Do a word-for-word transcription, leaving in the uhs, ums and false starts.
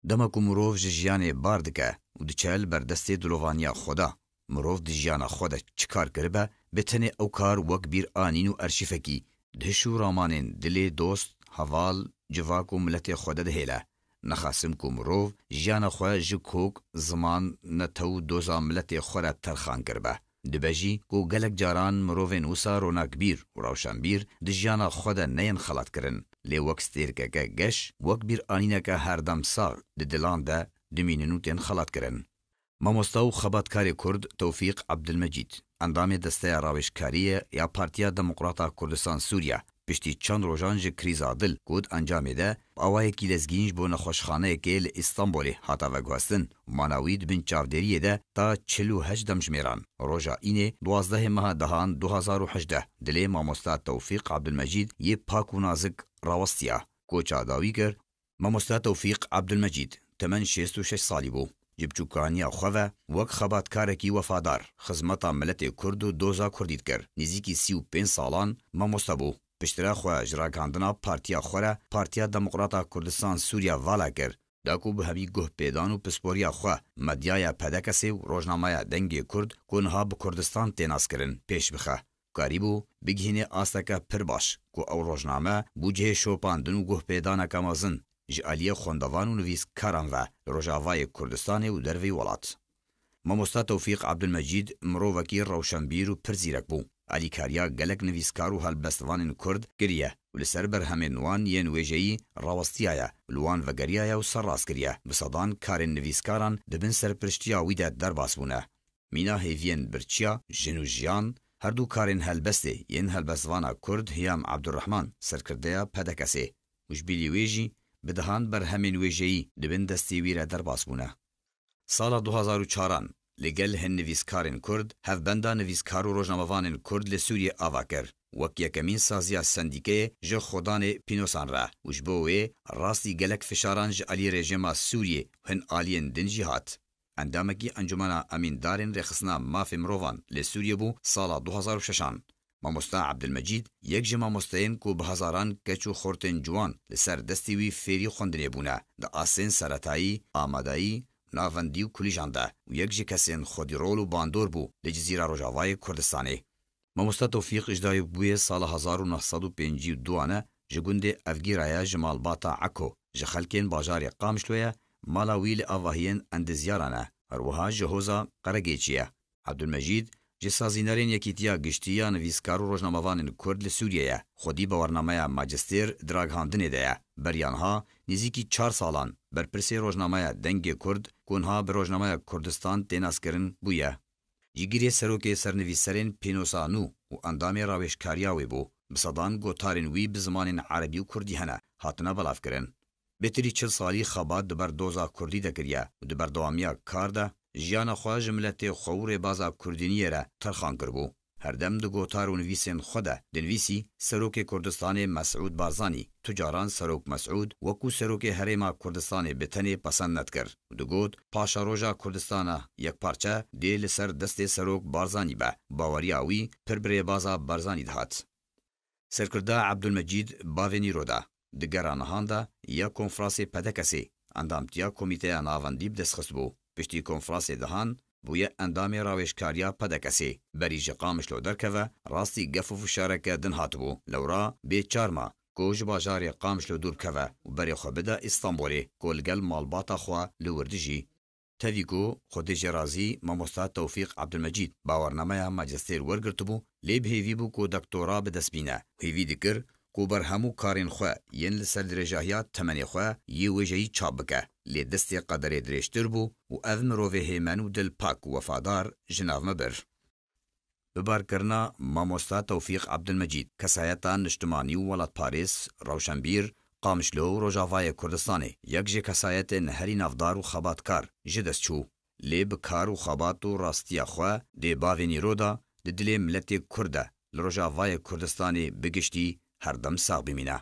Dema ku mirov ji jiyanê bar dike û diçe li ber destê dilovaniya xwe de, mirov di jiyana xwe de çi kar kiribe, bi tenê ew kar wek bîr anîn û erşîfekî di hiş û ramanên dilê dost, heval, civak û miletê xwe de dihêle. Nexasim ku mirov jiyana xwe ji kok, ziman, netew û doza miletê xwe re terxan kiribe. Dibe jî ku gelek caran mirovên wisa ronakbîr û rewşenbîr di jiyana xwe de neyên xelatkirin, lê wek stêrkeke geş, wek bîranîneke herdem sax di dilan de dimînin û tên xelatkirin. Mamosta û xebatkarê Kurd Tewfîq Ebdilmecîd, endamê Desteya Rawêjkariyê ya Partiya Demokrata Kurdistan Sûriye, piştî çend rojan ji krîza dil ku di encamê de bi awayekî lezgîn ji bo nexweşxaneyekê li Îstanbulê hate veguhestin û mana wî di bin çavdêriyê de ta çil û heşt demjimêran, roja înê duwazdehê meha dehan du hazar û hejdeh, dilê mamosta Tewfîq Ebdilmecîd yê pak û nazik rawestiya. Koça dawî kir, Mamosta Tewfîq Ebdilmecîd temen şêst û şeş salî bû. Ji biçûkaniya xwe ve wek xebatkarekî wefadar xizmeta miletê Kurd û doza Kurdî dikir. Nêzîkî sî û pênc salan mamoste bû. Piştre xwe ji ragihandina partiya xwe re Partiya Demokrata Kurdistan Sûriye vala kir, da ku bi hemî guhpêdan û pisporiya xwe medyaya P D K S'ê û rojnameya Dengê Kurd ku niha bi Kurdistan tê naskirin pêş bixe. Karîbû bigihînê asteke pir baş ku ew rojname bû cihê şopandin û guhpêdaneke mezin ji aliyê xwendevan û nivîskaran ve li Rojavayê Kurdistanê û derveyî welat. Mamosta Tewfîq Ebdulmecîd mirovekî rewşenbîr û pir zîrek bû. Alîkariya gelek nivîskar û helbestvanên Kurd kiriye û li ser berhemên wan yên wêjeyî rawestiyaye û li wan vegeriyaye û serrast kiriye. Bi sedan karên nivîskaran di bin serpiriştiya wî de derbas bûne. Mîna hêviyên birçiya jin û jiyan, her du karên helbestê yên helbestvana Kurd Hiyam Ebdurrehman, serkirdeya P D K S'ê, û ji bilî wê jî bi dehan berhemên wêjeyî di bin destê wî re derbas bûne. Sala du hazar û çaran li gel hin nivîskarên Kurd hevbenda nivîskar û rojnamevanên Kurd li Sûriyê ava kir. Wek yekemîn saziya sendîkeyê ji xwedanê pînosan re û ji bo wê rastî gelek fişaran ji alî rejêma Sûriyê û hin aliyên din jî hat. Endamekî Encûmena Emîndarên Rêxistina Mafê Mirovan li Sûriyê bû sala du hazar û şeşan. Mamosta Ebdilmecîd yek ji mamosteyên ku bi hezaran keç û xortên ciwan li ser destê wî fêrî xwendinê bûne, di astên seretayî, amadayî, navendî û kulîjan de û yek ji kesên xwedîrol û bandor bû li Cizîra Rojavayê Kurdistanê. Mamosta Tewfîq ji dayik bûye sala hezar û neh sed û pêncî û duan e, ji gundê Evgîra ye, ji malbata Eko, ji xelkên bajarê Qamişlo ye, mala wî li avahiyên Endizyaran e, her wiha ji hoza Qeregêçî ye. Ebdulmecîd ji sazînerên Yekîtiya Giştî ya Nivîskar û Rojnamevanên Kurd li Sûriyê ye. Xwedî bawernameya majistêr di ragihandinê de ye. Beriya niha nêzîkî çar salan berpirsê rojnameya Dengê Kurd ku niha bi Rojnameya Kurdistan tê naskirin bûye. Cîgirê serokê sernivîserên pênosa nû û endamê rawêjkariya wê bû. Bi sedan gotarên wî bi zimanên erebî û kurdî hene, hatine belavkirin. Bêtirî çil salî xebat di ber doza kurdî de kiriye û di berdewamiya kar de jiyana xwe ji miletê xwe û rêbaza kurdîniyê re terxan kiribû. Herdem di gotar û nivîsên xwe de dinivîsî, Serokê Kurdistanê Mesûd Barzanî, tu caran Serok Mesûd, wekû Serokê Herêma Kurdistanê bi tenê pesend nedikir û digot, Paşeroja Kurdistana yekparçe dê li ser destê Serok Barzanî be. Baweriya wî pir bi rêbaza Barzanî dihat. Serkirda Ebdulmecîd bavê Nîro de, di gera nihan de ya konfrasê P D K S'ê, endamtiya Komîteya Navendî bi dest xistibû. Piştî konfrasê dehan, bûye endamê rawêjkariya P D K S'ê. Berî ji Qamişlo derkeve, rastî gef û fişareke din hatibû. Lewra bê çar ma ku ji bajarê Qamişlo dûr bikeve û berê xwe bide Îstanbulê, ku li gel malbata xwe li wir dijî. Tevî ku Xwedê jê razî, mamosta Tewfîq Ebdulmecîd bawernameya majistêr wergirtibû, lê bi hêvî bû ku doktora bi dest bîne û hêvî dikir ku berhem û karên xwe yên li ser dirêjahiya temenê xwe yê wêjeyî çap bike. Lê destê qederê dirêjtir bû û ev mirovê hêmen û dilpak û wefadar ji nav me bir. Bibarkirina mamosta Tewfîq Ebdilmecîd, kesayeta niştimanî û welatparêz, rewşenbîr, Qamişlo û Rojavayê Kurdistanê, yek ji kesayetên herî navdar û xebatkar ji dest çû. Lê bi kar û xebat û rastiya xwe dê bavê Nîro de di dilê miletê Kurd de li Rojavayê Kurdistanê bi giştî herdem sax bimîne.